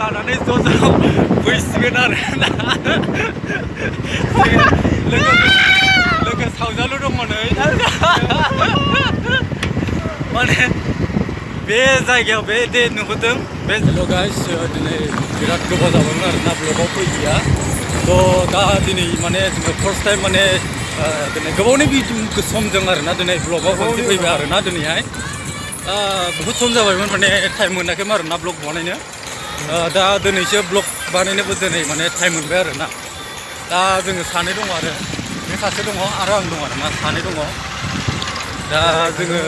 लानानै ज' ज' फैसिगोन आरोना लोगो सावजालु दङ नै माने बे जायगायाव बे दे नुहुरदों बे हेल' गाइस दिनै बिराद गोबाव जाबायमोन आरोना ब्लगाव फैदिया थ' दा दिनै माने जोङो फार्स्ट टाइम माने दिनै गोबावनि समजों आरोना दिनै ब्लगाव खनसे फैबाय आरोना दिनैहाय बहुद सम जाबायमोन माने टाइम मोनाखैमोन आरोना ब्लग बानायनो दा दिनैसो ब्लग बानायनोबो दिनै माने टाइम मोनबाय आरोना दा जोङो सानै दङ आरो बे सासे दङ आरो आं दङ आरोना सानै दङ दा जोङो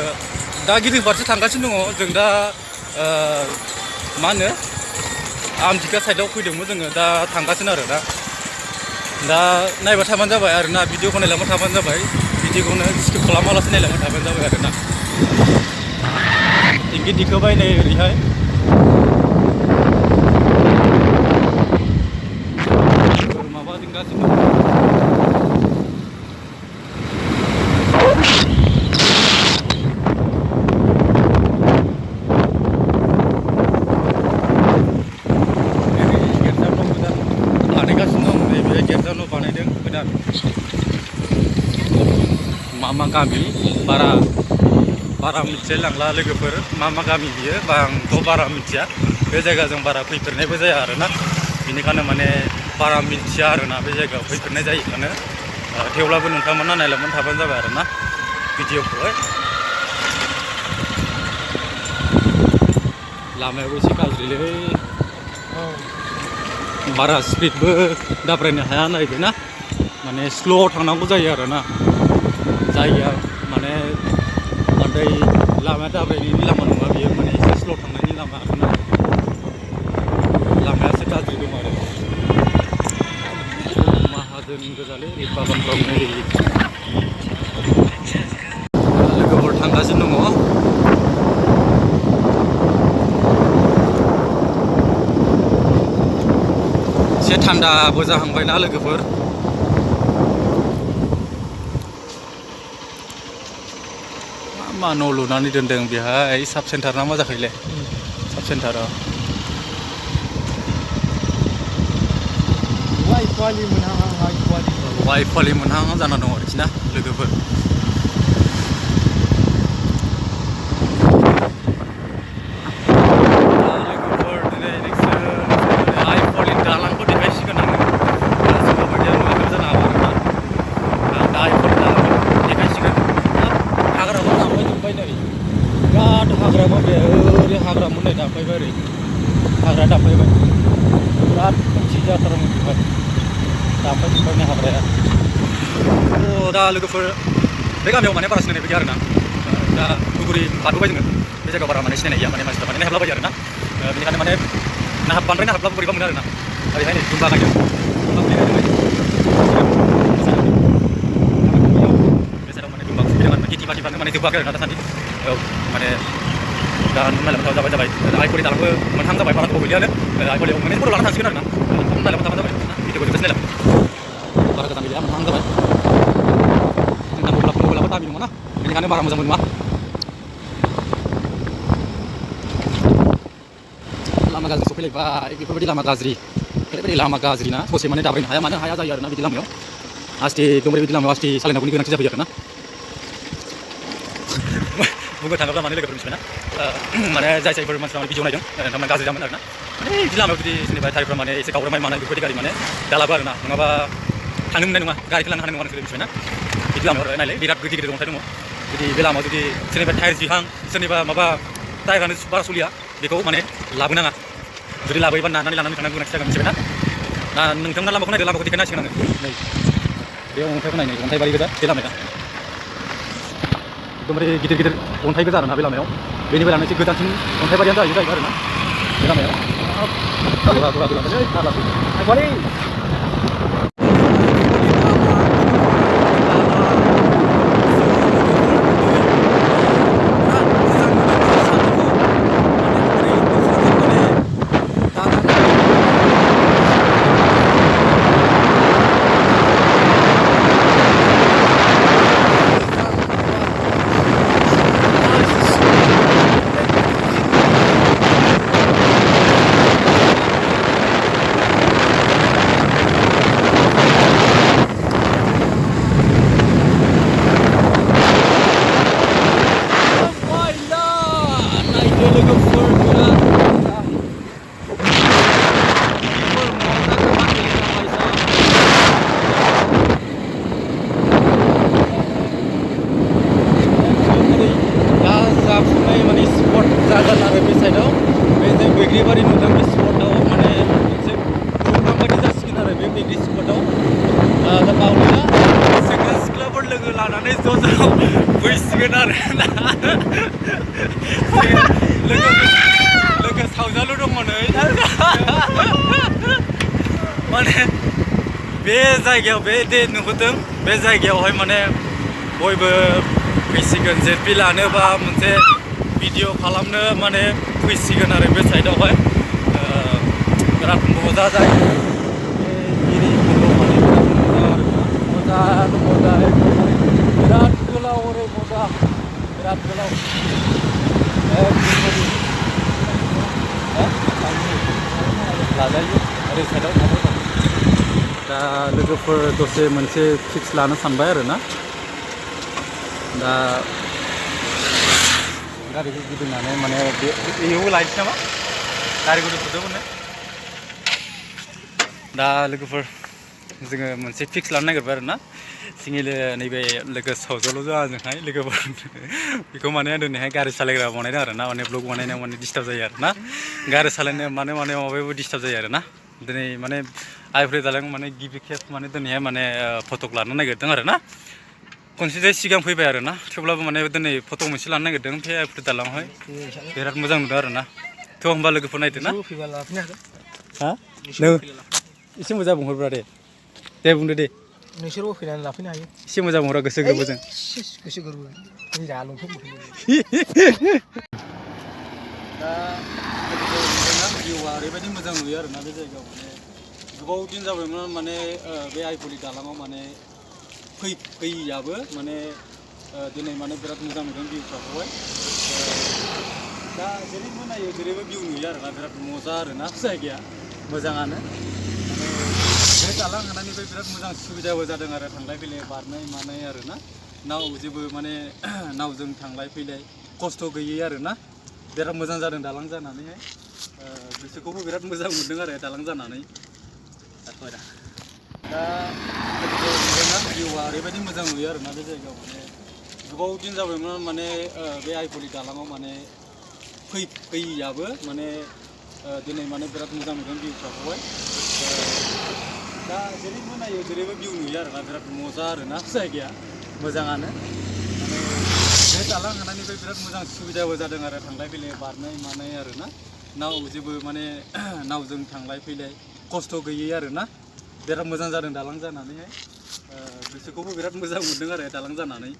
दा गिदिं फारसे थांगासिनो दङ जों दा मा होनो आमथिखा साइडआव फैदोंमोन जोङो दा थांगासिनो आरोना दा नायबाय थाबानो जाबाय आरोना भिडिअखौ नायलांबाय थाबानो जाबाय भिडिअखौनो स्किप खालामालासे नायलांबाय थाबानो जाबाय आरोना टिंगि दिखोबाय नै ओरैहाय माबा दिंगासिनो मा गामि बारा मिथिलायलांला लोगोफोर मा गामि बियो आंथ' बारा मिथिया बे जायगाजों बारा फैफेरनायबो जाया आरोना बेनिखायनो माने बारा मिथिया आरोना बे जायगायाव फैफेरनाय जायैखायनो थेवब्लाबो नोंथांमोना नायलांबाय थाबानो जाबाय आरोना भिडिअखौहाय लामायाबो एसे गाज्रिलै बारा स्पिडबो दाब्रायनो हाया नायबायना माने स्ल' थांनांगौ जायो आरोना जायगाया माने बांद्राय लामाया दाब्रायनायनि लामा नङा बियो माने एसे स्ल' थांनायनि लामा आरोना लामाया एसे गाज्रि दं आरो माहाजोन गोजालै बागानफ्राव नै लोगोफोर थांगासिनो दङ एसे थान्दाबो जाहांबायना लोगोफोर मा न' लुनानै दोनदों बेहाय साब सेन्टार ना मा जाखैले साब सेन्टाराव वाइफालि मोनहां जाना दं आरोखि ना लोगोफोर हाग्रा मोननाय दाफायबाय ओरै हाग्रा दाफायबाय बिराद खोमसि जाथारमोन बेवहाय दाफायजोब्बायनो हाग्राया दा लोगोफोर बे गामियाव माने बारा सिनायनाय बायदि आरोना दा गुगुरि बारबोबाय जोङो बे जायगायाव बारा माने सिनायनाय गैया माने मानसिफ्रा माने नायहाबलाबायो आरोना बेनिखायनो माने बांद्राय नाहाब्लाबो बोरैबा मोनो आरोना ओरैहाय नै दुम्बा गायो बे साइडआव माने दुम्बा खुबैदों आरोना खेथि बाथिफ्रानो माने जोबाखै आरोना दासान्दि औ माने दा नायलांबाय जाबाय आइफवालि दालांबो मोनहां जाबाय बारा गोबाव गैलियानो आइफवालियाव मोननै फट' लाना थांसिगोन आरोना नायलांबाय थाबानो जाबाय भिडिअखौ जोबजासे नायलां बारा गोजान गैलिया मोनहां जाबाय जोंना मबाइलाबो दामि नङा ना बेनिखायनो बारा मोजांबो नङा लामा गाज्रि सफैलायबाय बेफोरबायदि लामा गाज्रि ओरैबायदि लामा गाज्रि ना ससे माने दाब्रायनो हाया मानो हाया जायो आरोना बिदि लामायाव आस्थे एकदमबारे बिदि लामायाव आस्थे सालायनांगौनि गोनांथि जाफैयो आरोना बुंनो थाङोब्ला माने लोगोफोर मिथिबायना माने जायफोर मानसिफ्रा भिडिअ नायदों नोंथांमोना गाज्रि जामोन आरोना माने बिदि लामायाव जुदि सोरनिबा टाइपफ्रा माने एसे गावरामाय मानाय बेफोरबायदि गारि माने दालाबो आरोना नङाबा थांनो मोननाय नङा गारिखौ लांनो हानाय नङा नोंसोर मिथिबायना बिदि लामायाव नायलाय बिराद गिदिर गिदिर अन्थाइ दङ जुदि बे लामायाव जुदि सोरनिबा टायार जिहां सोरनिबा माबा टायारानो बारा सोलिया बेखौ माने लाबोनाङा जुदि लाबोयोबा नानानै लानानै थांनांगौ गोनांथि जागोन मिथिबायना ना नोंथांमोना लामाखौ नायदो लामाखौ देखायनांसिगोन आङो नै बे अन्थाइखौ नायनो अन्थाइ बारि गोजा बे लामाया एकदमबारे गिदिर गिदिर अन्थाइ गोजा आरोना बे लामायाव बेनिफ्राय लानानै एसे गोजानसिन अन्थाइ बारियानो जाहैबाय आरोना बे लामाया जाफुनाय माने स्पट जागोन आरो बे साइडआव बे जों बैग्रिबारि नुदों बे स्पटआव माने मोनसे प्रग्राम बायदि जासिगोन आरो बे बैग्रि स्पटआव दा बावनो सेंग्रा सिख्लाफोर लोगो लानानै ज' फैसिगोन आरो ना लोगो सावजालु दङ नै माने बे जायगायाव बे दे नुहरदों बे जायगायावहाय माने बयबो फैसिगोन जेलफि लानो बा मोनसे भिडिअ खालामनो माने फैसिगोन आरो बे साइडआवहाय बिराद मजा जायो बे एरियाखौ माने बिराद मजा आरोना बिराद गोलाव ओरै मजा बिराद गोलाव लाजायो ओरै साइडआव थाबाय दं दा लोगोफोर दसे मोनसे फिक्स लानो सानबाय आरोना दा गारिखौ गिदिंनानै माने बेयावबो लायनोसै नामा गारिखौ दोनथ'दोंमोन दा लोगोफोर जोङो मोनसे फिक्स लानो नागिरबाय आरोना जोंनि नैबे लोगो सावजाल'जों आंजोंहाय लोगोफोर बेखौ माने दिनैहाय गारि सालायग्रा बानायदों आरोना माने ब्लग बानायनायाव माने डिस्टार्ब जायो आरोना गारि सालायनो माने माबायावबो डिस्टार्ब जायो आरोना दिनै माने आइफोर दालां माने गिबि खेब माने दिनैहाय माने फटक लानो नागिरदों आरोना खनसे सिगां फैबाय आरोना थेवब्लाबो माने दिनै फट' मोनसे लानो नागिरदों ओमफ्राय आइफोर दालाङावहाय बिराद मोजां नुदों आरोना थ' होमबा लोगोफोर नायदो ना हा नों एसे मोजां बुंहरब्रा दे बुंदो दे नोंसोरबो फैनानै लाफैनो हायो एसे मोजां बुंहरा गोसो गोरबोजों गोसो गोरबो जा लंफेन दा भिउआ ओरैबायदि मोजां नुयो आरोना बे जायगायाव माने गोबाव दिन जाबायमोन माने बे आइफवालि दालाङाव माने फैयाबो माने दिनै माने बिराद मोजां नुदों भिउफ्राखौहाय दा जेरैबो नायो जेरैबो भिउ नुयो आरोना बिराद मजा आरोना जायगाया मोजाङानो माने बे दालां हानायनिफ्राय बिराद मोजां सुबिदाबो जादों आरो थांलाय फैलाय बारनाय मानाय आरोना नाव जेबो माने नावजों थांलाय फैलाय खस्थ' गैयै आरोना बिराद मोजां जादों दालां जानानैहाय गोसोखौबो बिराद मोजां मोनदों आरो दालां जानानै दा भिउआ ओरैबायदि मोजां नुयो आरोना बे जायगायाव माने गोबाव दिन जाबायमोन माने बे आइफवालि दालाङाव माने फैयाबो माने दिनै माने बिराद मोजां नुदों भिउफ्राखौहाय दा जेरैबो नायो जेरैबो भिउ नुयो आरोना बिराद मजा आरोना जायगाया मोजाङानो माने बे दालां हानायनिफ्राय बिराद मोजां सुबिदाबो जादों आरो थांलाय फैलाय बारनाय मानाय आरोना नाव जेबो माने नावजों थांलाय फैलाय खस्थ' गैयै आरोना बिराद मोजां जादों दालां जानानैहाय गोसोखौबो बिराद मोजां मोनदों आरो दालां जानानै